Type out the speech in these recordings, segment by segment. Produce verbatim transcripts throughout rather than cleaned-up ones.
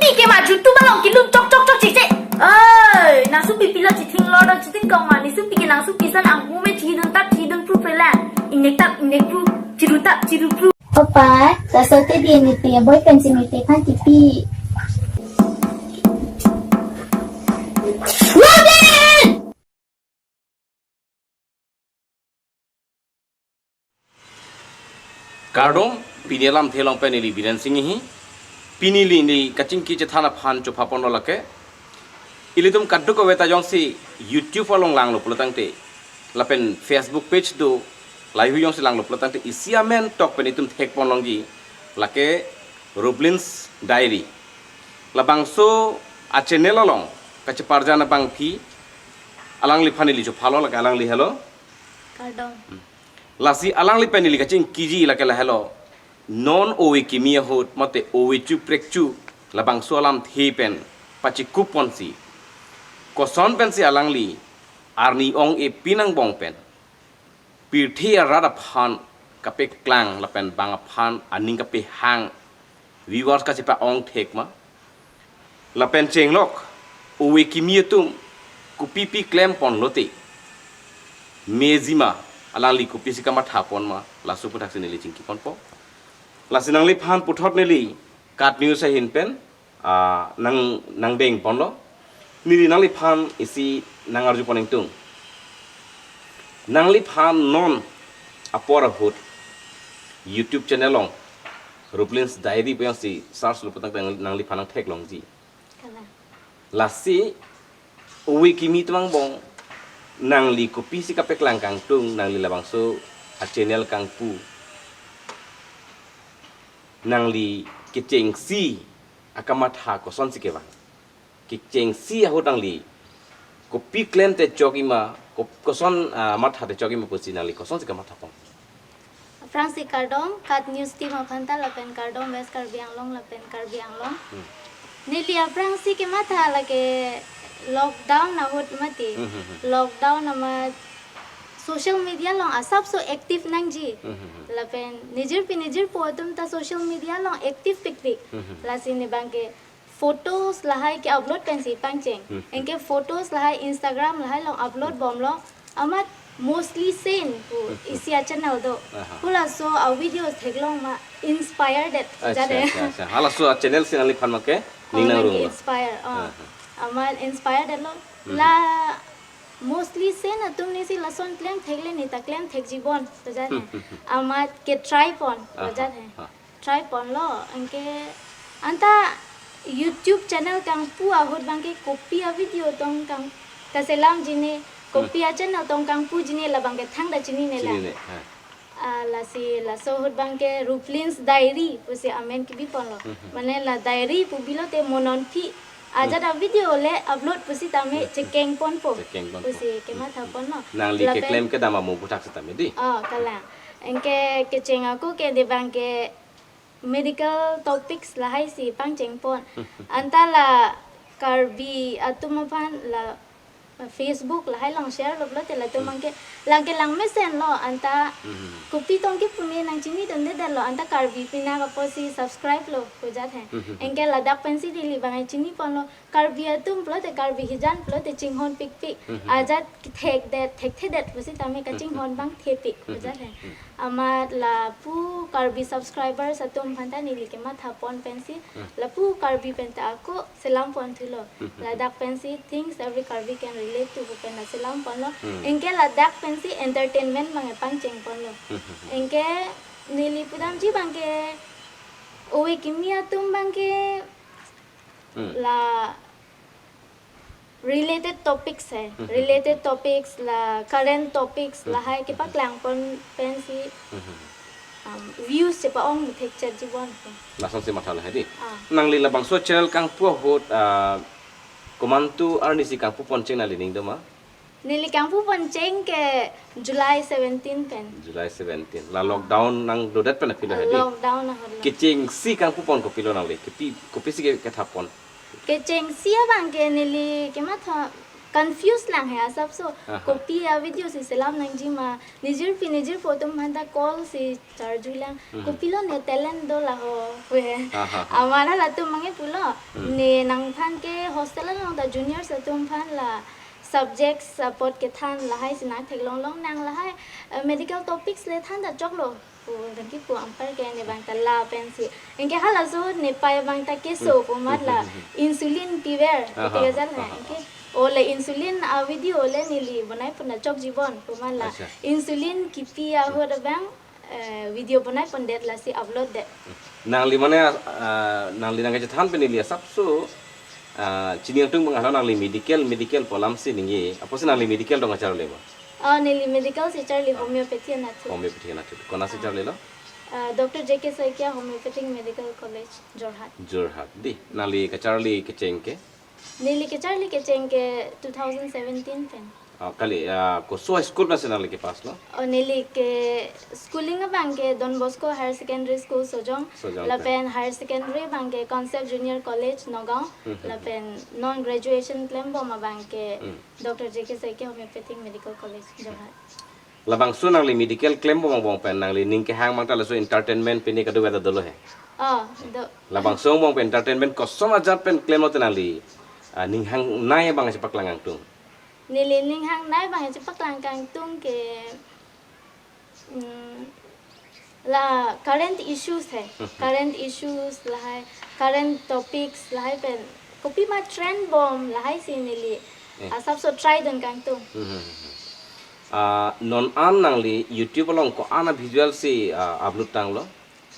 Ike maju tu malong kilun chok chok chok chik chik. Oi, nangsupi pilo chithing lor dong chithing kong ma, nangsupi ke nangsupi san ang hume chidun tap chidun pru prelang. Ingnek tap ingnek pru, chiru tap chiru pru. Opa, kasote di mite, boyfriend si mite kan tipi. Robin! Kardom, pini alamthe along pen neli Biren Singh hi. Pini neli kachingki chethan aphan chopha ponlo lake. Ilitum kadokave ta jongsi YouTube along langlo pulotangte, lapen Facebook page do, lahai hui jongsi langlo pulotangte, isi amen tok pen itum thek pon longji, lake Ruplin's Diary. Labangso a channel along kacheparjan abangpi alangliphan neli chophalo, lake alangli helo. Kardom. Lasi alangli pen neli kachingkiji lake lahelo. Non ove kimi ahut mate ove chu prek chu labangso alamthe pen pachikup ponsi, koson pensi alangli arni ong-e pini angbong pen pirthe arat aphan kapeklang lapen bang aphan aning kapehang viewers kachepa-ong thek ma? Lapen chenglok, ove kimi atum kopipi klem ponlote, mejima alangli kopisi kamatha pon ma, laso aputhak si neli chingki ponpo. Lasi nangliphan puthot neli KAT News ahin pen, ah, nang, nangdeng ponlo. Neli nangliphan isi nangarju pon ingtung. Nangliphan non apor ahut YouTube channel along Ruplin's Diary pu jongsi search lo pulotangte nangliphan nangthek longji. Kalang. Lasi ove kimi atum angbong nangli kopisi kapeklang kangtung, nangli labangso a channel kangpu, nangli kechengsi akamatha kosonsi kevang? Kechengsi ahut nangli kopi klem te chokji ma, ko-, koson, ah, matha te chokji ma pusi nangli kosonsi kamatha pon? Aphrangsi kardom KAT News team aphan ta lapen kardom West Karbi Anglong lapen Karbi Anglong. Hmm. Neli aphrangsi kematha lake lockdown ahut mati. Hmm, hmm, hmm. Lockdown amat social media along asapso active nangji. Hmm, hmm, hmm. Lapen nejirpi nejirpo atum ta social media along active pikpik. Hmm, hmm, hmm. Lasi ne abangke photos lahai ke-upload pensi pangcheng. Hmm. Anke photos lahai Instagram lahai along upload bomlo. Amat mostly seen pu, hmm, isi a channel do. Aha. Halaso a videos theklong ma inspired det. Acha, jade. Acha, acha. Halaso a channel si nangliphan make ning nangrung lo. Inspire. Oh. Aha. Amat inspired lo. Hmm. La mostly seen atum nisi lason klem thekle neta klem thekji bon, to jane. Hmm, hmm, hmm. Amat ke-try pon, to jane. Aha, aha. Try ponlo, anke anta YouTube channel kangpu ahut abangke kopi a video tong kang kaselamji ne, kopi a channel tong kangpuji ne labangke thangta chinine la. Chinine, ha. Ah, lasi laso ahut abangke Ruplin's Diary pusi amen kebi ponlo. Mhm. Mane la diary pu bilote mo non aphi ajat a video le upload pusitame chekeng ponpo. Chekeng ponpo. Pusi kematha ponlo. Nangli lapen keklem kedam amo aputhak sitame di. Oh, kalang. Anke kecheng ako ke ne abangke medical topics lahai si pangcheng pon. Anta la Karbi atum aphan la Facebook lahai along share lo pulote latum abangke lang ke lang mesen lo anta. Mhm. Kopi tong kepune nangchini tong de lo anta Karbi Pinak apotsi subscribe lo pu jat he. Mhm. Anke ladak pensi neli abang chini ponlo. Karbi atum pulote Karbi hijan pulote chinghon pikpik. Mhm. Ajat thekdet, thekthedet pusitame kachinghon abang thepik, mhm, pu jat he. Mhm. Amat lapu Karbi subscribers atum aphanta neli kematha pon pensi, mhm, lapu Karbi penta ako selam pon thulo. Mhm. Ladak pensi things every Karbi can relate to pu pen la selam ponlo. Mhm. Anke ladak pensi entertainment abang pangcheng ponlo. Mhm. Anke neli pudamji abangke ove kimi atum abangke, hmm, la related topics he, hmm, hmm, related topics la current topics, hmm, lahai kepaklang pon pensi, hmm, hmm, um, views chepa-ong thekchet ji bon. Lasonsi matha lahai di. Ah. Nangli labangso channel kangpu ahut, ah, komantu arnisi kangpu poncheng nangli ning doma? Neli kangpu poncheng ke July seventeen pen. July seventeen. La lockdown nangdodet pen aphi lahai di. Lockdown ahut lo. Kechengsi kangpu pon kopilo nangli? Kopi, kopisi ke, ketha pon? Kechengsi abangke neli kematha Confuse lang he asapso. Aha. Kopi a video si selam nangji ma. Nejirpi nejirpo atum aphanta call si charjulang. Mhm. Kopilo ne talent do laho. Pu he. Aha. Amar halatum abangke pulo. Hmm. Ne nangphan ke hostel along ta juniors atum aphan la subjects apot kethan lahai si nangtheklong longnang lahai, eh, medical topics le than ta choklo. Pu nangkipu anparke ne abang ta lapen si. Anke halaso ne pai abang ta keso pu amat la insulin piver. Aha, pu tiga jal ha. Aha. Anke o le insulin a video le neli bonai pon ta chokjibon pu amat la. Acha. Insulin kipi ahut abang, eh, video bonai pondet lasi upload det. Nangli mane, ah, nangli nangkachethan pen neli asapso, ah, chini angtung abang hala nangli medical, medical pu alam si ningje. Apotsi nangli medical tong kacharli ma? Oh, neli medical si charli homeopathy anatthu. Homeopathy anatthu. Konatsi charlilo? Ah, Doctor J K Saikia Homeopathic Medical College, Jorhat. Jorhat. Di, nangli kacharli kecheng ke? Neli kacharli kecheng ke two thousand seventeen pen. Ah, kali, ah, koso a-school pensi nangli kepass lo? Oh, neli ke schooling abang ke Don Bosco Higher Secondary School Sojong. Sojong pen. Lapen higher secondary abang ke Concept Junior College, Nagaon. Hmm, hmm, hmm. Lapen non graduation klembom abang ke Hmm. Doctor J K Saikia Homeopathic Medical College, Jorhat. Labangso nangli medical klembom angbong pen nangli ning kehang abang ta laso entertainment pini kadokave ta dolo he. Oh, do. Labangso angbong pen entertainment koson ajat pen klemlote nangli, ah, ning hangnei abang chepaklang kangtung? Neli ning hangnei abang chepaklang kangtung ke, mm, la current issues he. Mhm. Current issues lahai, current topics lahai pen kopima trend bom lahai si neli Eh. asapso try dun kangtung. Mhm. Ah, non an nangli YouTube along ko-an a-video si, ah, upload tanglo?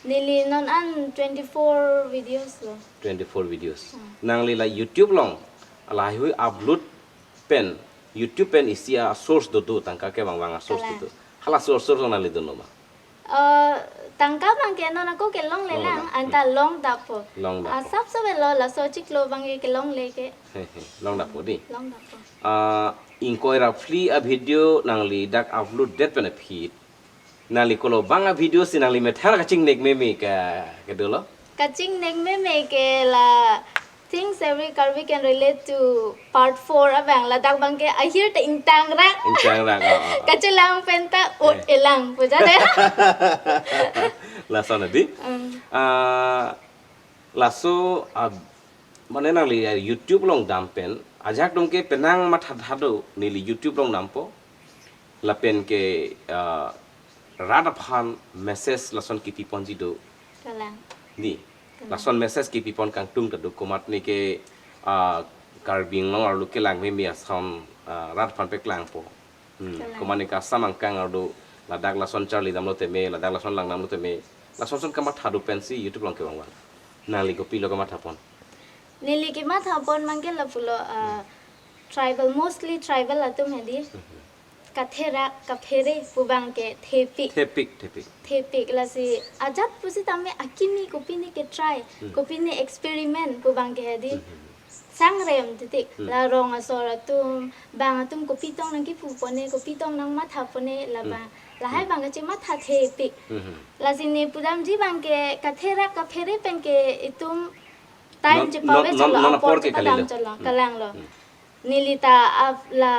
Neli non an twenty-four videos lo. Twenty-four videos. Hmm. Nangli la YouTube along lahaihui upload pen, YouTube pen isi a-source dodo, tangka kevang vang a-source Kalang. dodo. Hala source, source along nangli dunlo ma? Eh, tangka abang ke non ako ke longle Longle lang, lang. anta Hmm. long dapo. Long dapo. Asapso avelo, laso chiklo abang ke longle ke. He, he. Long dapo di. Long dapo. Ah, ingkoi ra phli a-video nangli dak upload det pen aphi nangli kolo abang a-video si nangli methang kachingnek meme ke, kedolo? Kachingnek meme ke la things every Karbi can relate to part four abang, ladak abang ke ahir ta ingtang rak. Ingtang rak, oh, oh, oh. Kachelang pen ta ot Eh. elang, pu jade. Lason adi? Mm. Ah, laso, ah, mane nangli, ah, YouTube along dam pen, ajahak atum ke penang matha thado, neli YouTube along dampo, lapen ke, ah, rat aphan message lason kipi ponji do. Kalang. Ni, Kalang. lason message kipi pon kangtung ta do, komatne ke, ah, Karbi Anglong arlo kelang meme ason, ah, rat aphan paklangpo. Hmm. Kalang. Komatne ke asam angkang arlo ladak lason charli damlo teme, ladak lason lang damlo teme, lason son kamatha do pensi YouTube along kevang vang. Nangli kopilo kamatha pon? Neli kematha pon abang ke lapulo, ah, Hmm. tribal, mostly tribal atum hedi. Hmm. Katherak, kaphere pu abang ke thepik. Thepik, thepik. Thepik lasi ajat pusitame akimi kopine ke try, Hmm. kopine experiment pu abang ke hedi. Hmm. Sangrem titik. Hmm. La rong asor atum, bang atum kopi tong nangkipu pone, kopi tong nangmatha pone, la Hmm. bang. Lahai Hmm. bang kachematha thepik. Hmm. Lasi ne pudamji abang ke katherak kaphere pen ke itum time Non, chepave non, non, chalo, non apor apor ke chepadam kalilo. chalo, Hmm. kalanglo. Hmm. Neli ta ap la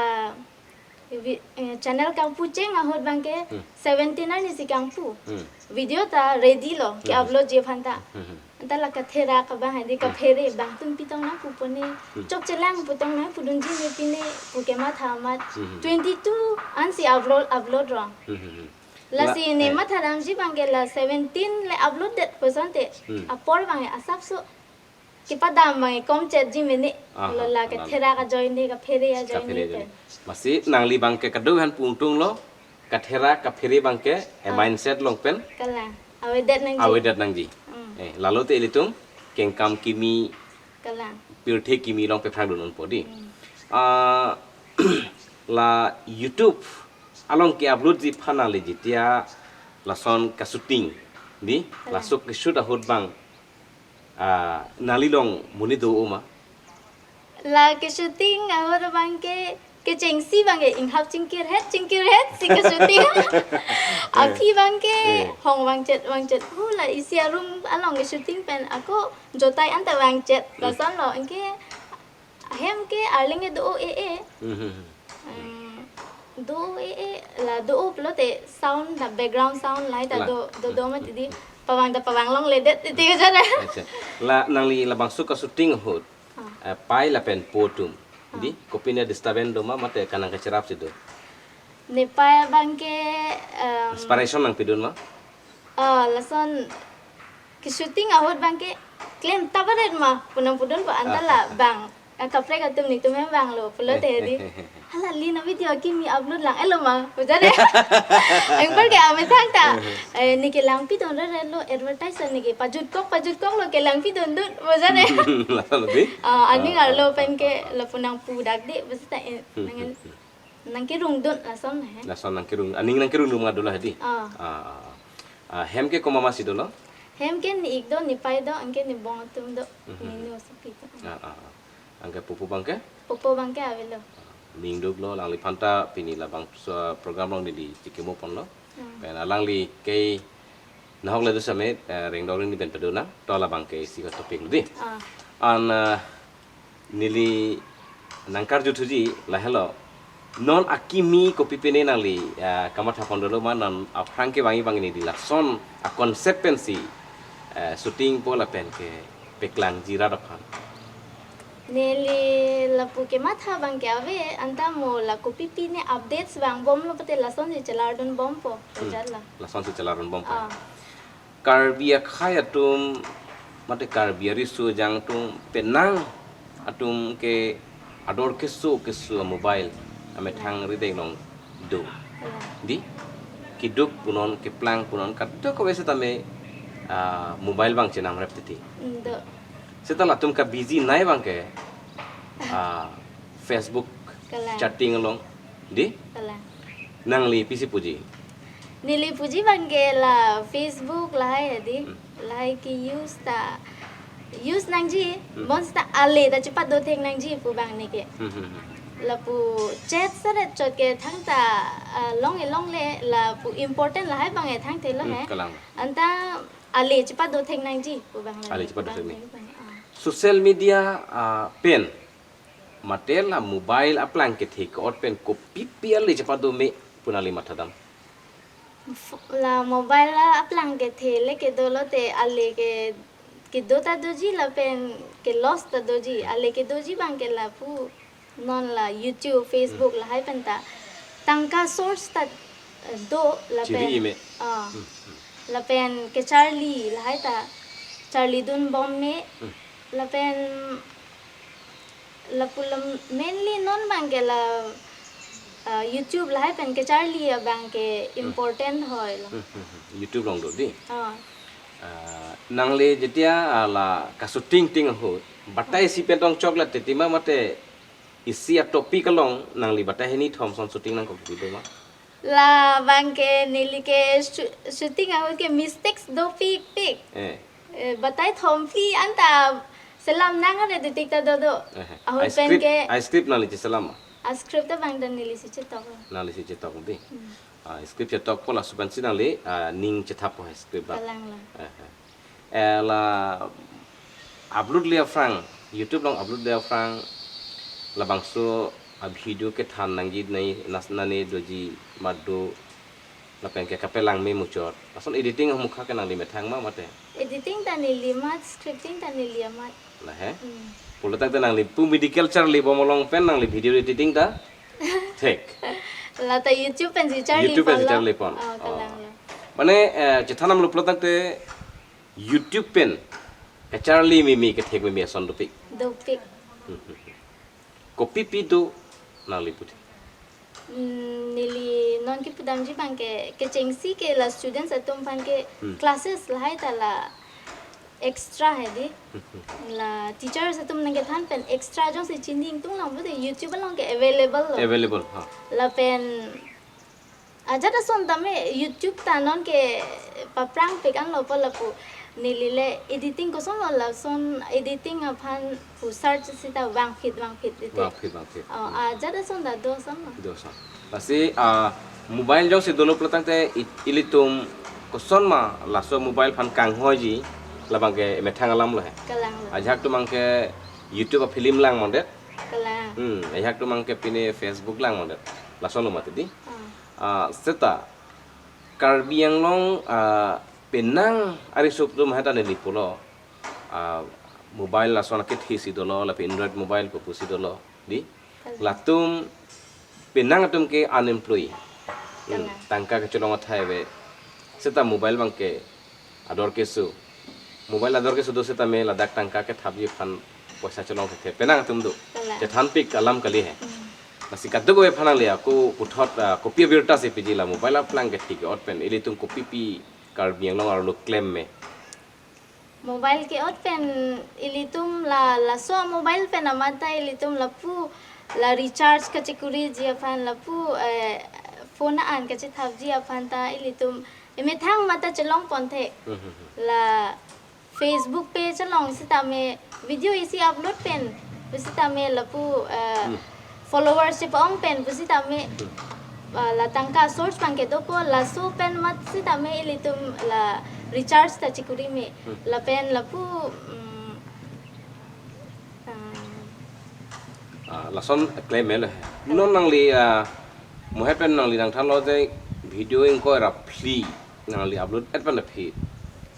vi-, eh, channel kangpu cheng ahut abang ke Hmm. seventeen arni si kangpu. Hmm. Video ta ready lo, Hmm. ke-upload ji aphan ta. Hmm. Anta la katherak abang hedi Hmm. kaphere bang atum pi tong nangpu pone. Hmm. Chokchelang pu tong nangpudunji ne pine pu kematha amat. Hmm. Twenty-two ansi upload, upload rong. Hmm. Lasi La, ne eh. matha damji abang ke la seventeen le upload det pu asonte. Hmm. Apor abang ke asapso kepadam abang ke komchetji mene. Aha, Lo la kalang. katherak ajoine, kaphere ajoine Kaphere pen. ajoine. Masi nangli abang ke kadokave aphan pu ingtunglo, katherak kaphere abang ke, eh, Ah. mindset along pen Kalang. Avedet nangji. avedet nangji. Hmm. Eh, lalote ilitum kengkam kimi, Kalang. pirthe kimi along paphrang dun unpo di. Hmm. Ah, la YouTube along ke-upload ji aphan nangli jitia lason ka-shooting di, Kalang. laso ke-shoot ahut abang Ah, nangli along monit do ma? La ke-shooting ahut abang ke kechengsi abang ke inghap chingkirhet, chingkirhet si ke-shooting. Aphi abang ke Eh. hong vangchet, vangchet. Hu la isi a-room along ke-shooting pen ako jotai anta vangchet. Hmm. Lason lo, anke Ahem ke arleng ke do e e. Hmm, hmm, hmm. Eh, do e e la do pulote sound, the background sound lahai ta La. do do do mati di, pavang ta pavang longledet titi ke jana. Acha. La nangli labangso ka shooting ahut. Ah. Eh, pai lapen po atum. Ah. Di, kopine disturbance do ma mate kanang kacherap si do? Ne pai abang ke, em, Inspiration nangpidun ma? Oh, lason ke shooting ahut abang ke klem tabaret ma pu nangpudunpo, anta la Ah. bang, ah, kaprek atum netum hem vanglo pulote di. Hala, neli na video kimi upload lang-etlo ma pu jana. Anchor ke amethang ta, eh, ne kelangpidun rere lo, advertiser ne ke pajutkok pajutkok lo, kelangpidun dun pu jana. Lason lo di? Ah, aning Ah, arlo ah, pen ah, ke ah, ah. lapu nangpu dak di, basta, eh, Hmm, nang hmm, hmm. nangkerungdun lason he. Lason nangkerung, aning nangkerungdun ma dola di? Ah. Ah, ah, ah. Ah, hem ke komat ma si dolo? Hem ke ne ik do, ne pai do, anke ne bong atum do, Mhm. ne nu sopi do. Ah, ah, ah. Anke pupu abang ke? Pupu abang ke avelo. Ning duklo, alangliphan ta pini labangso program along neli chikimo ponlo. Hmm. Pen alangli ke nahok le do same, eh, rengdok ri ni pen padona, to labang ke isi ka topic lo di. Ah. An, eh, neli nangkarju thuji lahelo. Non akimi kopipine nangli, eh, kamatha pon dolo ma, non aphrang kevangji abang neli lason a concept pensi, eh, shooting po lapen kepaklangji rat aphan? Neli lapu kematha abang ke ave, anta mo la kopipine updates vangbomlo pute lasonsi chelardunbompo, Hmm. ajat la. Lasonsi chelardunbompo. Ah. Karbi akhei atum, mate Karbi ariso ajang atum, penang atum ke ador keso keso mobile amethang rideng along do. Iya. Di, keduk punon, keplang punon, kadokave setame, ah, mobile abang chenamrep titi. Mm, do. Seta latum ka busy nei abang ke, ah, Facebook Kalang. chatting along. Di? Kalang. Nangli pisi puji? Neli puji abang ke la Facebook lahai di. Hmm. Lahai ke use ta, use nangji, Hmm. bonseta ale ta chepado thek nangji pu abang ne ke. Hmm, hmm, hmm. Lapu chat seret chot ke thangta, ah, long-e longle lapu important lahai abang e thangthelo Hmm, he. kalang. Anta ale chepado thek nangji pu abang la Ale ne chepado abang thek ne. ne abang, ah. Social media, ah, pen mate la mobile aplang kethe ke-ot pen kopipi ale chepado me pu nangli mathadam? F-, la mobile aplang kethe le kedo lote ale ke, kedo ta doji lapen ke loss ta doji. Ale kedoji abang ke lapu non la YouTube, Facebook Hmm. lahai pen ta tangka source ta, eh, do lapen Chiri me. Ah. Hmm, hmm. Lapen kecharli lahai ta charlidunbom me. Hmm. Lapen lapu la mainly non abang ke la, ah, YouTube lahai pen kecharli abang ke Hmm. important hoi lo. Hmm, hmm, hmm. YouTube along do di? Ah. Ah, nangli jetia, ah, la ka shooting ting ahut, batai isi pen tong chok la titi ma mate isi a topic along nangli batai hini thom ason shooting nangkok titi do ma? Labang ke neli ke shoo-, shooting ahut ke mistakes dopikpik. Eh. Eh, batai thom phli anta selam nang are titik ta dodo. Eh, eh. Ahut A pen script, ke a script nangli cheselam ma? A script abang ta neli si chetok lo. Nangli si chetok di? Hmm. Ah, script chetok po laso pensi nangli, ah, ning chethapo he script abang. Kalang lo. Eh, eh. Eh, la upload le aphrang, YouTube along upload le aphrang, labangso a video kethan nangji nei nas nane doji madu lapen ke kapelang me muchot. Lason editing ahumkha ke nangli methang ma mate? Editing ta neli amat, scripting ta neli amat. La he? Hmm. Pulo tangte nangli pu medical charlibom along pen nangli video editing ta thek. La ta YouTube pensi charli YouTube pensi pon lo. charli pon. Oh, Oh. kalang lo. Mane, eh, chethan damlo pulo tangte YouTube pen kacharli mimi kethek mimi ason dopik. Dopik. Hmm, hmm, hmm. Kopipi do nangli puthot? Mm, neli non kepudamji abang ke, kechengsi ke la students atum aphan ke Hmm. classes lahai ta la extra he di. Hmm, hmm. La teachers atum nangkethan pen extra jongsi chini ingtung lang pute YouTube along ke available lo. Available, ha. Lapen ajat ason tame YouTube ta non ke paprangpik anlo po lapu neli le editing kosonlo lason editing aphan pu search sita vangphit vangphit ite. Vangphit, vangphit. Oh, Hmm. ajat ason ta do ason lo. Do ason. Lasi, ah, mobile jongsi dolo pulo tangte i-, ilitum koson ma laso mobile aphan kanghoiji labang ke methang alam lo he. Kalang lo. Ajahak atum abang ke YouTube a film langmondet. Kalang. Hmm, ajahak atum abangke pine Facebook lang mangdet. Lason lo mati di. Ah. Ah, seta Karbi Anglong, ah, penang arisop atum heta neli pulo. Ah, mobile lason akit hisi dolo, lapen Android mobile pu pusi dolo di. Kalang. Latum penang atum ke unemployed. Hmm, kalang. Tangka kechelong athai ave. Seta mobile abangke ador keso. Mobile ador keso do setame ladak tangka kethapji aphan poisa chelong thekthe. Penang atum do. Kalang. Chethanpik alam kali he. Hmm. Lasi kadokave aphan nangli ako puthot, ah, kopi abirta si piji la mobile aplang ke thik ot pen ilitum kopipi Karbi Anglong arlo klem me. Mobile ke-ot pen ilitum la, laso mobile pen amat ta ilitum lapu la recharge kachekuriji aphan, lapu, eh, phone an kachethapji aphan ta ilitum emethang amat ta chelong ponthe. Hmm, hmm, hmm. La Facebook page along sitame video isi upload pen, pusitame lapu, eh, hmm, followers chepa-ong pen pusitame, hmm, ah, la tangka source abangke dopo, laso pen amat sitame ilitum la recharge ta chekuri me. Hmm. Lapen lapu, mm, ah, ah, lason klem melo he. Non nangli, ah, mohet pen nangli nangthanlo je video ingkoi ra phli nangli upload et pen aphi.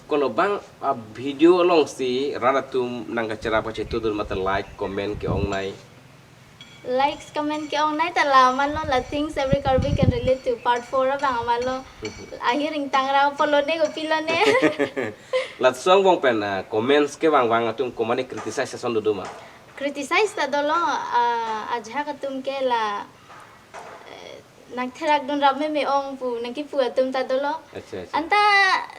Kolo abang a video alongsi rat atum nangkacherap kachetu dur mate like, comment ke-ongnei. Likes, comment ke-ongnei ta la amatlo, la things every Karbi can relate to, part four abang amatlo. Mhm. Ahir ingtang ra follow ne kopilo ne. Laso angbong pen, ah, comments kevang vang atum komatne criticize ason dodo ma? Criticize ta dolo, ah, ajahak atum ke la, eh, nangtherak dun rap meme ong pu nangkipu atum ta dolo. Acha, acha. Anta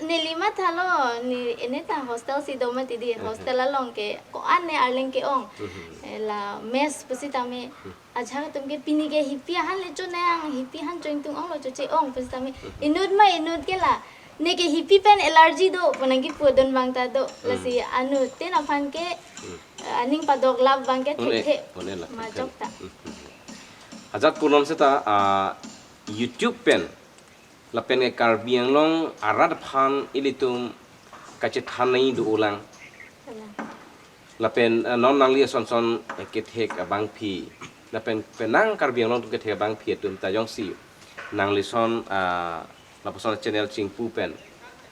neli mathalo, ne ene ta hostel si do mati di, aha, hostel along ke ko-an ne arleng ke-ong. Mhm. Eh, la mess pusitame. Mhm. Ajahak atum ke pini ke hipi ahan le chonang, hipi ahan cho ingtung onglo, choche-ong pusitame. Mhm. Inut ma inut ke la, ne ke hipi pen allergy do pu nangkipu dun abang ta do. Hmm. Lasi anuttin aphan ke, hmm, eh, aning padok lap abangke, pone, thekthe, pone la majok ta. Hmm, hmm, hmm. Ajat punon seta, ah, YouTube pen lapen ke Karbi Anglong arat aphan ilitum kachethan nangji do-olang. Kalang. Lapen, eh, non nangli asonson, eh, kethek abangpi, lapen penang Karbi Anglong atum kethek abangpi atum ta jongsi nanglison, ah, lapuson channel chingpu pen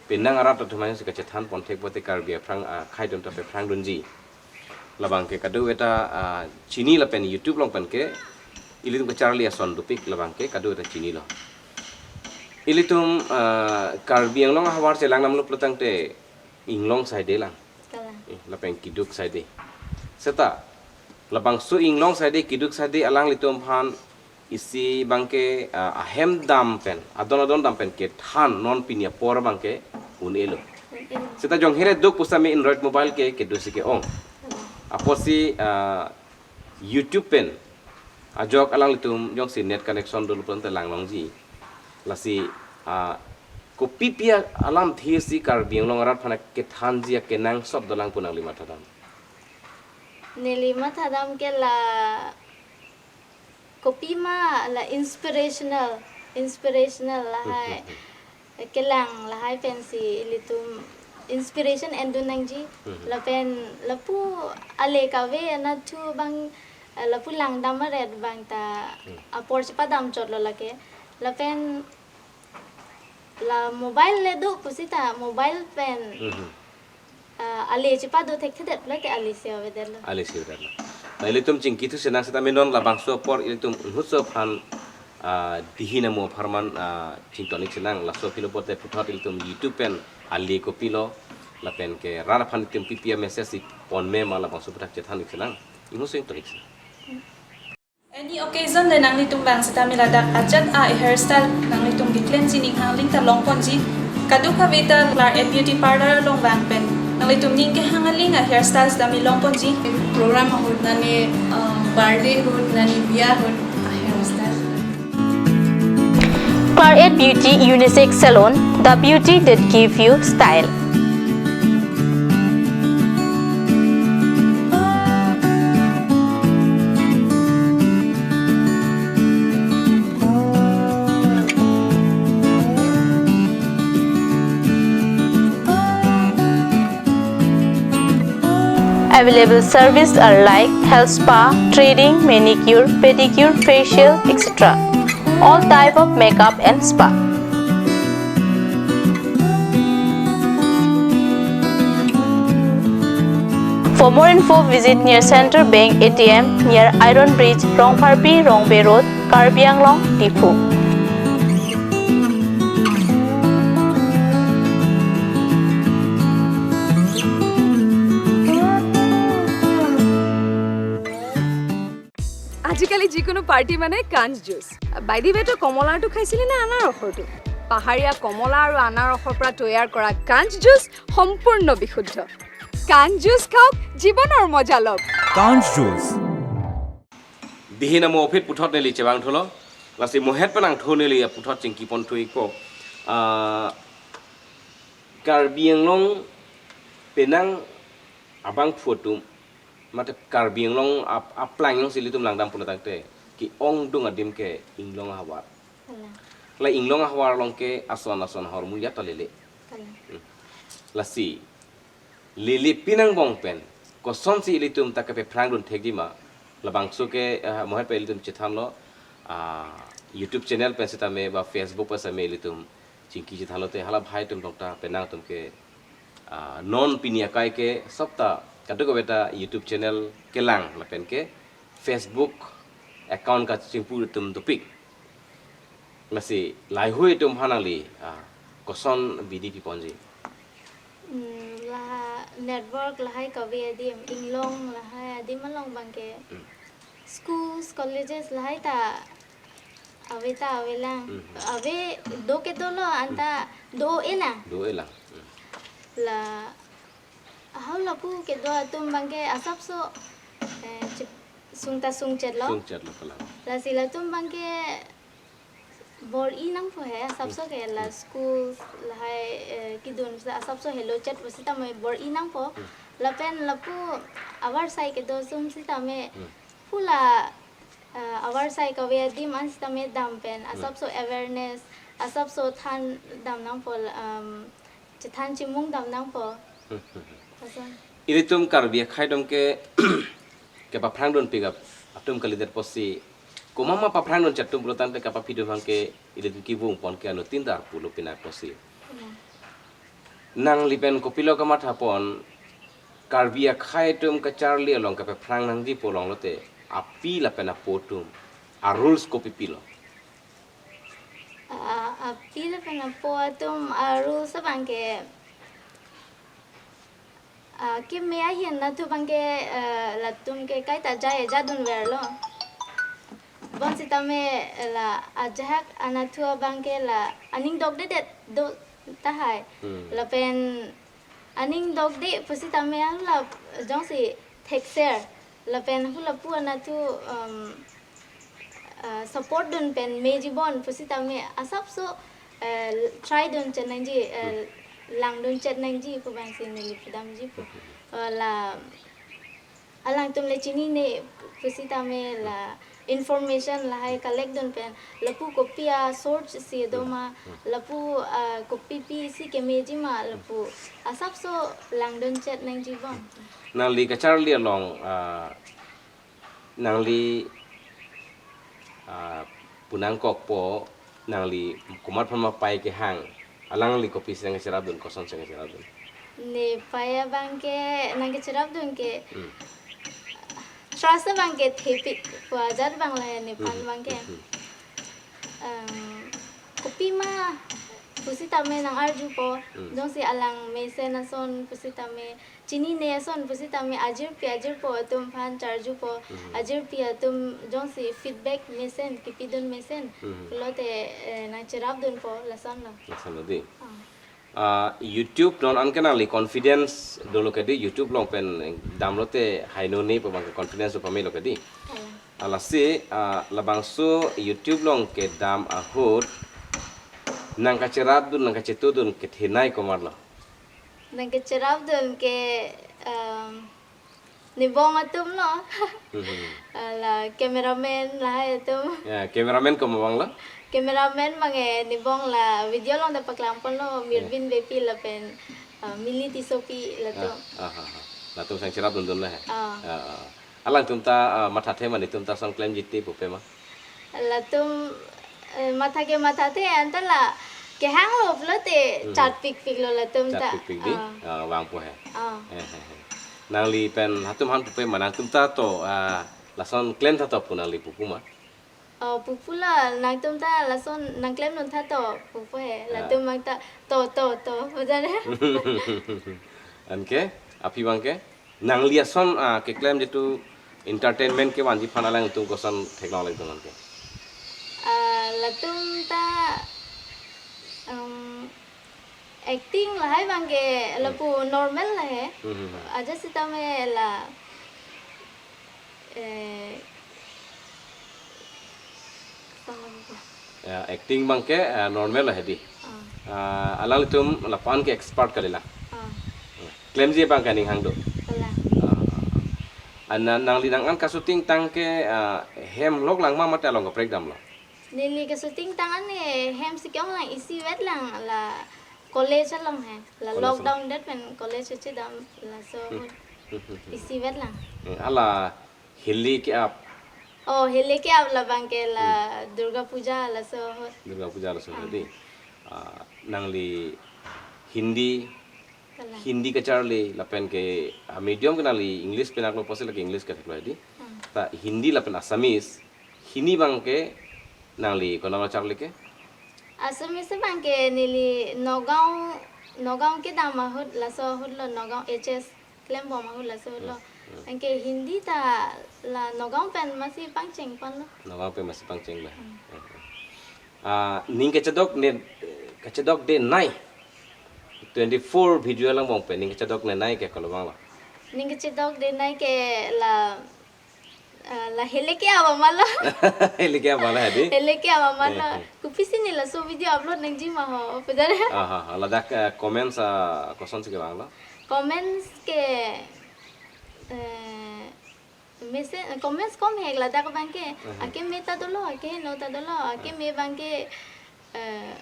penang arat atum aphansi kachethan ponthek pote Karbi aphrang, ah, akhei atum ta pephrang dunji. Labang ke kadokave ta, ah, chini lapen YouTube along pen ke ilitum kacharli ason dopik, labang ke kadokave ta chinilo. Ilitum, ah, Karbi Anglong ahavar chelang namlo pulotangte inglong saide lang. Kalang. Eh, lapen keduk saide. Seta labangso inglong saide, keduk saide alanglitum aphan isi abangke, ah, ahem dam pen, adon adon dam pen kethan non pini apor abangke un-elo. Un-elo. Seta jong here duk pusitame Android mobile ke kedo si ke-ong. Apotsi, ah, YouTube pen ajok alanglitum jongsi net connection dolo pulotangte langlongji. Lasi, ah, kopipi alamthe si Karbi Anglong arat aphan kethanji akenangsot dolang pu nangli mathadam? Neli mathadam ke la kopima la inspirational, inspirational lahai. Hmm, hmm, hmm. Kelang lahai pensi ilitum inspiration endun nangji. Hmm. Lapen lapu ale kave anatthu abang, eh, lapu langdam aret abang ta, hmm, apor chepadam chotlo lake. Lapen la mobile le do pusita mobile pen, mhm, ah, ale chepado thekthedet pulote ale si avedetlo. Ale si avedetlo. Na ilitum chingkithu sinang seta menon labangso apor ilitum inghutso aphan, ah, dihi namu apharman, ah, chington-ik sinang, laso aphi lo pote puthot ilitum YouTube pen ale kopilo lapen ke rat aphan ilitum pipi a-message si pon me ma labangso aphuthak chethan-ik sinang. Inghutso ington-ik sinang. Any occasion le nanglitum abang sitame ladak ajat a-hairstyle nanglitum keklem si ning hangling ta longponji. Kadokave ta Clark Ed Beauty Parlor along abang pen nanglitum ning kehang aling a-hairstyle sitame longponji. Program ahut nani, uh, birthday ahut nani biya ahut a-hairstyle. Clark Ed Beauty Unisex Salon, the beauty that give you style. Available services are like health spa, threading, manicure, pedicure, facial, et cetera. All type of makeup and spa. For more info, visit near Central Bank A T M, near Iron Bridge, Rongpharpi, Rongbe Road, Karbi Anglong, Diphu. আজিকালি যিকোনো পাৰ্টি মানে কাঞ্চ juice. By the ৱে, তই কমলাৰটো খাইছিলি নে আনাৰসৰটো? পাহাৰীয়া কমলা আৰু আনাৰসৰ পৰা তৈয়াৰ কৰা কাঞ্চ জুচ সম্পূৰ্ণ বিশুদ্ধ। কাঞ্চ জুচ খাওক, জীৱনৰ মজা লওক। Kanch Juice. Dihin amo aphi puthot neli chevang thulo. Lasi mohet penang thu neli aputhot chingki pon thu ikpo. Ah, Karbi Anglong penang abangphu atum, mate Karbi Anglong ap-, aplang alongsi ilitum langdam pulo tangte, ke-ongdung adim ke Inglong ahavar. Kalang. La Inglong ahavar along ke ason ason ahormu ajat ta lele. Kalang. Hmm. Lasi lele pinang angbong pen kosonsi ilitum ta kepaphrang dun thekji ma, labangso ke, eh, mohet pen ilitum chethanlo, ah, YouTube channel pen sitame ba Facebook pen sitame ilitum chingki chethanlo te, hala bhai atum tong ta penang atum ke, ah, non pini akai ke sopta kadokave ta YouTube channel kelang lapen ke Facebook account kachingpu atum dopik. Lasi lahei atum aphan nangli, ah, koson abidi piponji? Hmm, la network lahai kave adim, Inglong lahai adim along abang ke, hmm, schools, colleges lahai ta ave ta avelang. Hmm. Ave, do ke dolo, anta, hmm, do-e lang. Do-e lang. Hmm. La, ahau lapu kedo atum abang ke asapso, eh, chip-, sung ta sungchetlo. Sungchetlo, kalang. Lasi latum abang ke bor-i nangpo he, asapso ke la, hmm, schools lahai, eh, kedun asapso helo chet pusitame bor-i nangpo. Hmm. Lapen lapu avarsai kedo atum sitame, hmm, pu la, eh, avarsai kave adim an sitame dam pen, hmm, asapso awareness, asapso than dam nangpo, um, chethan chimung dam nangpo. Hmm, hmm, hmm. Lason. Ilitum Karbi akhei atum ke kepaphrang dunpik atum kalidet pusi, komat ma paphrang dun chet atum pulo tangte kapaphi atum abang ke ilitum kevung pon ke anuttin dar pulo pinak pusi. Hmm. Nangli pen kopilo kamatha pon, Karbi akhei atum kacharli along kepaphrang nangji pu along lote, api lapen apo atum arules kopi pilo? Ah, api lapen apo atum arules abang ke, ah, keme ahin anatthu abang ke, ah, latum ke kaita jai ajat dunverlo. Bonsitame la ajahak anatthu abang ke la aning dokdedet do tahai. Hmm. Lapen aning dokde pusitame hula jongsi thekser. Lapen hula pu anatthu, um, uh, support dun pen meji bon pusitame asapso, uh, try dun chet nangji, uh, hmm, lang dun chet nangji pu abangsi neli pudamji pu. Hmm. Uh, la alangtum le chinine pusitame la information lahai collect dun pen lapu kopi asource si do ma, hmm, lapu, ah, kopi pi si kemeji ma lapu asapso lang dun chet nangji bon. Nangli kacharli along, ah, nangli, ah, punangkokpo, nangli komat aphan ma pai kehang, alangli kopisi nangcherap dun, kosonsi nangcherap dun? Ne pai abang ke nangkecherapdun ke, hmm, trust abang ke thepik pu ajat abang la nephan, hmm, abang ke. Hmm. Em, kopi ma pusitame nang-arjupo, hmm, jongsi alang mesen ason pusitame, chinine ason pusitame ajirpi ajirpo atum aphan charjupo, mhm, ajirpi atum jongsi feedback mesen, kipidun mesen, mhm, pulote, eh, nangcherapdunpo, lasonlo. Lasonlo di. Ah. Ah, YouTube non anke nangli confidence dolo ke di, YouTube along pen damlote haino ne pu abang ke confidence do pamelo ke di. Kalang. Ah, lasi, ah, labangso YouTube along kedam ahut nangkacherapdun, nangkachetudun kethenei komatlo? Nangkecherapdun ke, em, nebong atumlo. Mhm. Ah, la cameraman lahai atum. Ya, cameraman komat abanglo? Cameraman abang ke nebong la video along ta paklangponlo, ya, Mirbin Beypi lapen, ah, Mili Tissopi latum. Ah, ah, ah, ah. Latum sang cherapdundun le he. Ah. Ah, ah. Alangtum ta, ah, mathathe ma, netum ta lason klemji te pupe ma? Latum, eh, matha ke mathathe, anta la kehang lo pulote Hmm. chatpikpik lo latum ta. Chatpikpik di? Ah. Ah, vangpo he. Ah. Eh, eh, eh. Nangli pen latum aphan pupe ma, nangtum ta to, ah, lason klem tha to pu nangli pupu ma? Oh, pupu la, nangtum ta lason nangklemdun tha to pupo he. Ah. Latum abang ta to, to, to. Bojan he. Anke, aphi abangke? Nangli lason, ah, keklem jitu entertainment kevanji aphan alangtum koson theklong lagdun anke? Ah, latum ta, um, acting lahai abangke lapu Hmm. normal la he. Hmm, hmm, hmm. Ajat sitame la, eh, Ya, acting abangke, eh, normal la he di. Ah. Ah, alanglitum lapu-an ke expert kali la. Ah. Klemji abangke aning hang do. Kalang. Ah. Ana nangli nang-an kashooting tang ke, ah, hem lok lang ma mate along kaprek damlo? Neli kashooting tang an ke hem si ke-ong lang, isivet lang la college along he. La College lockdown along. Det pen college chedam laso ahut isivet lang. Eh, hala hili ke-ap. Oh, hili ke-ap la abangke la Hmm. Durga Puja laso ahut. Durga Puja laso ahut Ah. di. Ah, nangli Hindi, Kalang. Hindi kacharli lapen ke, ah, medium ke nangli English penang lo, pusi lake English ke theklo di. Hmm. Ta Hindi lapen Assamese, hini abangke nangli konatlo charli ke? Assamese abangke neli Nagaon, Nagaon kedam ahut laso ahut lo, Nagaon H S klembom ahut laso ahut lo. Hmm, hmm. Anke Hindi ta la Nagaon pen masi pangcheng ponlo. Nagaon pen masi pangcheng lo. Hmm. Hmm, hmm. Ah, ning kachedok ne, kachedok denei. Twenty-four video alangbong pen ning kachedok denei ke kolo abang lo? Ning kachedok denei ke la, ah, la hili ke-ap ma lo. Hili ke-ap ma lo he di? Hili ke-ap ma lo. Eh, eh. Kopisi ne laso video upload nangji ma ho, pujar. Ah, ha, ha. Ladak, eh, comments, ah, kosonsi kevang lo? Comments ke, eh, message, comments kom hek ladak abangke. Mhm. Akeme ta dolo, akeheno ta dolo, akeme abangke, eh,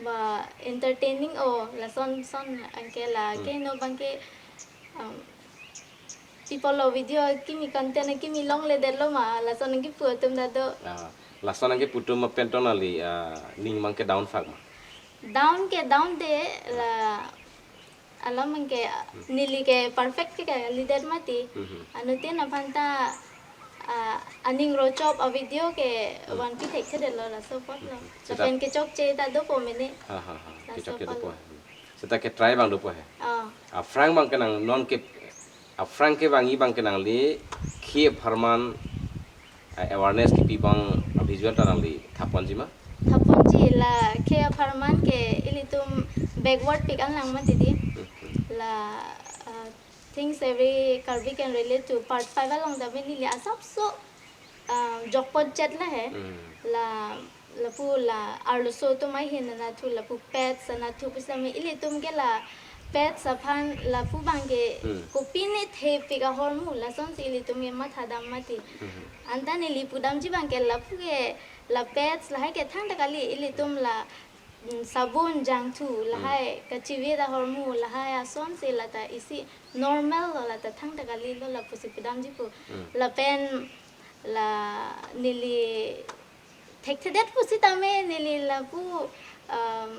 ba entertaining o lason son anke la, Hmm. akeheno abangke, um, people lo video kimi content kimi longledetlo ma, lason nangkipu atum ta do. Ah, lason nangkipu atum ma pen tong nangli, ah, ning abangke down phak ma? Down ke down de la alam abangke Hmm. neli ke perfect ke kalidet mati. Mhm. Anuttin aphan ta, ah, aning rochop a-video ke Hmm. vanpi thekthedetlo laso apotlo. Mhm. Seta Lapen kechokche ta dopo mene. Ha, ha, ha. Laso Kechokche apotlo. dopo. Hmm. Seta ke try abang dopo he. Ah. Aphrang abangke nang non ke, aphrang kevangji abangke nangli khei apharman, ah, awareness kipi abang a-visual ta nangli thaponji ma? Thaponji la khei apharman ke ilitum backward pik an lang mati di. Hmm, hmm. La, ah, things every Karbi can relate to part five along tame neli asapso, ah, jokpon chet la he. Hmm. La, lapu la arloso atum ahin anatthu, lapu pets anatthu pusitame ilitum ke la pets aphan lapu abangke Hmm. kopine thepik ahormu lasonsi ilitum ke mathadam mati. Hmm. Anta neli pudamji abangke lapu ke la pets lahai ke thangta kali, ilitum la, mm, sabun jangthu lahai Hmm. kachivet ahormu lahai asonsi la ta isi normal lo, la ta thangta kali lo lapusi pudamji pu. Hmm. Lapen la neli thekthedet pusitame neli lapu, um,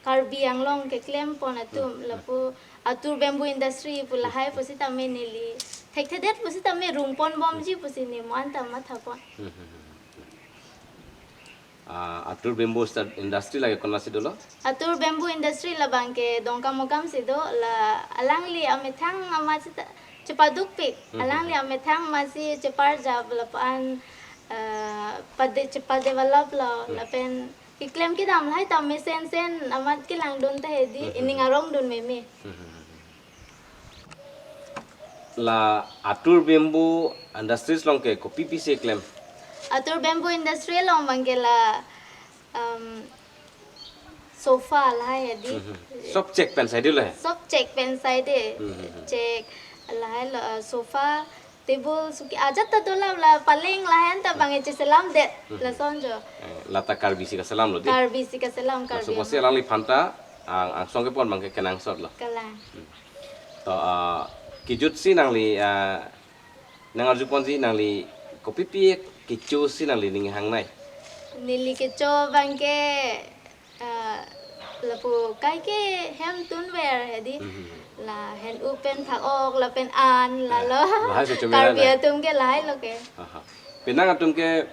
Karbi Anglong keklempon atum Hmm. lapu Atur Bamboo Industry pu lahai pusitame neli thekthedet pusitame rungponbomji pusi ne mo-an ta mathapon. Hmm, hmm, hmm, hmm. Ah, Atur Bamboo Sta-, Industry lake konatsi dolo? Atur Bamboo Industry la abangke Dongkamukam si do, la alangli amethang amatsi ta chepadukpik. Hmm. Alangli amethang amatsi cheparjap lapu-an, eh, pade-, chepadevelop lo, Hmm. lapen keklem kedam lahai ta mesensen amat kelangdun ta he di, Hmm, hmm, ining hmm. arongdun meme. Hmm, hmm, hmm, hmm. La Atur Bamboo Industries along ke kopi pisi klem? Atur Bamboo Industry along abangke la, um, sofa lahai he di. Mhm. Sob chek pen sai di lo he? Sob chek pen sai de. Mhm. Chek lahai lo, uh, sofa, table, suki ajat ta dola la paleng lahai anta abang cheselamdet. Mhm. Lason jo. Eh, la ta Karbi si kaselam lo di? Karbi si kaselam, Karbi Laso apotsi Anglong. Alangliphan ta ang, angsong kepon abangke kenangsot lo. Kalang. Hmm. To, ah, Kejut si nangli, ah, nang arju ponji nangli kopipi kecho si nangli ning hangnei? Neli kecho abangke, ah, lapu kaike hem tunver hedi. Mhm. Lahen upen thak-ok lapen an, ah, lalo. Lahai si chomera Karbi na atum ke lahai lo ke. Aha. Penang atum ke,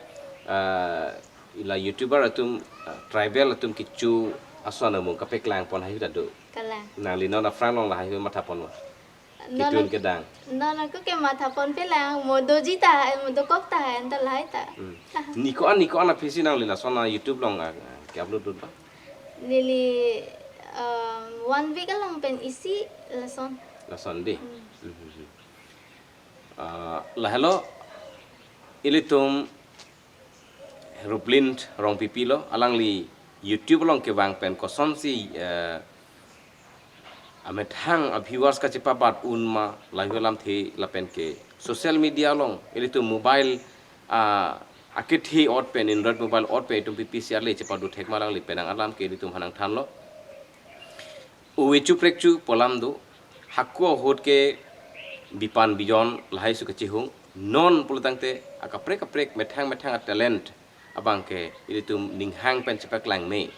ah, la YouTuber atum, ah, tribal atum kecho ason amung kapeklang pon haihui ta do. Kalang. Nangli non aphrang along lahaihui matha pon ma? Non ketun ak-, kedang. Non ako ke matha ponpe lang, mo doji ta, mo dokok ta, anta lahai ta. Hmm. Ni ko-an, ni ko-an aphi si nangli lason a YouTube along, ah, ke-upload dun pa? Neli, um, one week along pen isi lason. Lason dei. Hmm. Hmm, hmm, hmm. Ah, lahelo ilitum Ruplint Rongpipi lo, alangli YouTube along kevang pen kosonsi, eh, amethang a viewers kachepabat un ma, lahaihui alamthe lapen ke social media along, ilitum mobile, ah, akethe ot pen, Android mobile ot pen itum pipi si ale chepadu thek ma, alangli penang alam ke ilitum hanang thanlo. Uwe chu prek chu pu alam do, hako ahut ke bipan bijon lahai su kachihung, non pulotangte akaprek kaprek methang methang a talent abangke ilitum ning hang pen chepaklang me.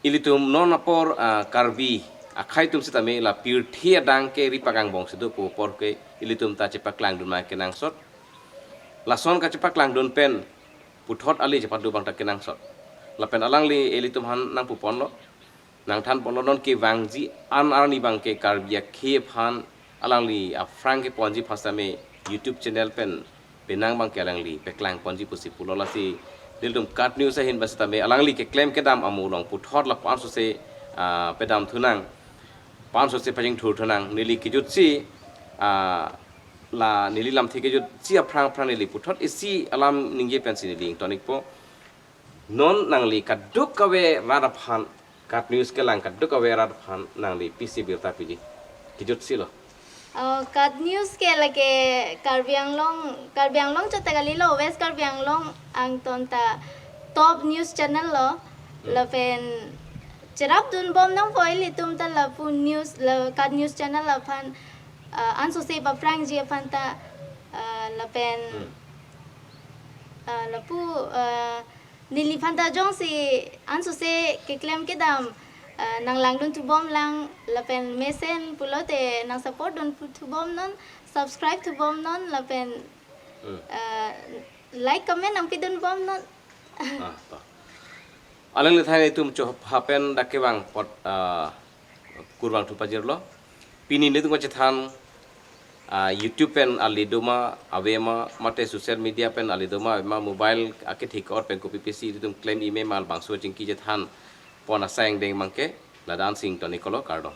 Ilitum non apor, ah, Karbi akhei atum sitame la pirthe adang ke ripak angbong si do pu apor ke ilitum ta chepaklang dun ma kenangsot. Lason kachepaklang dun pen puthot ale chepadu abang ta kenangsot. Lapen alangli ilitum han nangpu ponlo. Nangthan ponlo, non kevangji an arni abangke Karbi akhei aphan alangli aphrang keponji aphan sitame YouTube channel pen penang abangke alangli peklang ponji pusi pulo, lasi nelitum KAT News ahin ba sitame alangli keklem kedam amo along puthot lapu-an sose, ah, pedam thunang, pu-an sose pachingthur thunang, neli kejut si, ah, la neli lamthe kejut si aphrang aphrang neli puthot isi alam ningje pensi neli ingtonikpo. Non nangli kadokave rat aphan, KAT News kelang kadokave rat aphan nangli pisi birta piji? Kejut si lo. Oh, KAT News ke lake Karbi Anglong, Karbi Anglong chot ta kalilo, West Karbi Anglong angton ta top news channel lo. Hmm. Lapen cherap dun bom nangpo ilitum ta lapu news, la KAT News channel aphan, ah, ansose paphrangji aphan ta, ah, lapen, hmm, ah, lapu, ah, neliphan ta jongsi ansose keklem kedam, ah, nang langdun thubom lang, lapen mesen pulote nang support dun pu-, thubom non, subscribe thubom non, lapen, hmm, ah, like, comment nangpidun bom non. Ah, to. Alangli thai itum cho hapen dak kevang apot, ah, kurvangthu pajirlo. Pini nelitum kachethan, ah, YouTube pen ale do ma, ave ma, mate social media pen ale do ma, ave ma, mobile akethe ke-ot pen kopipi si ilitum klem-i me ma, labangso chingki chethan pon asai angdeng abangke ladak-ansi ingtoniklo, kardom.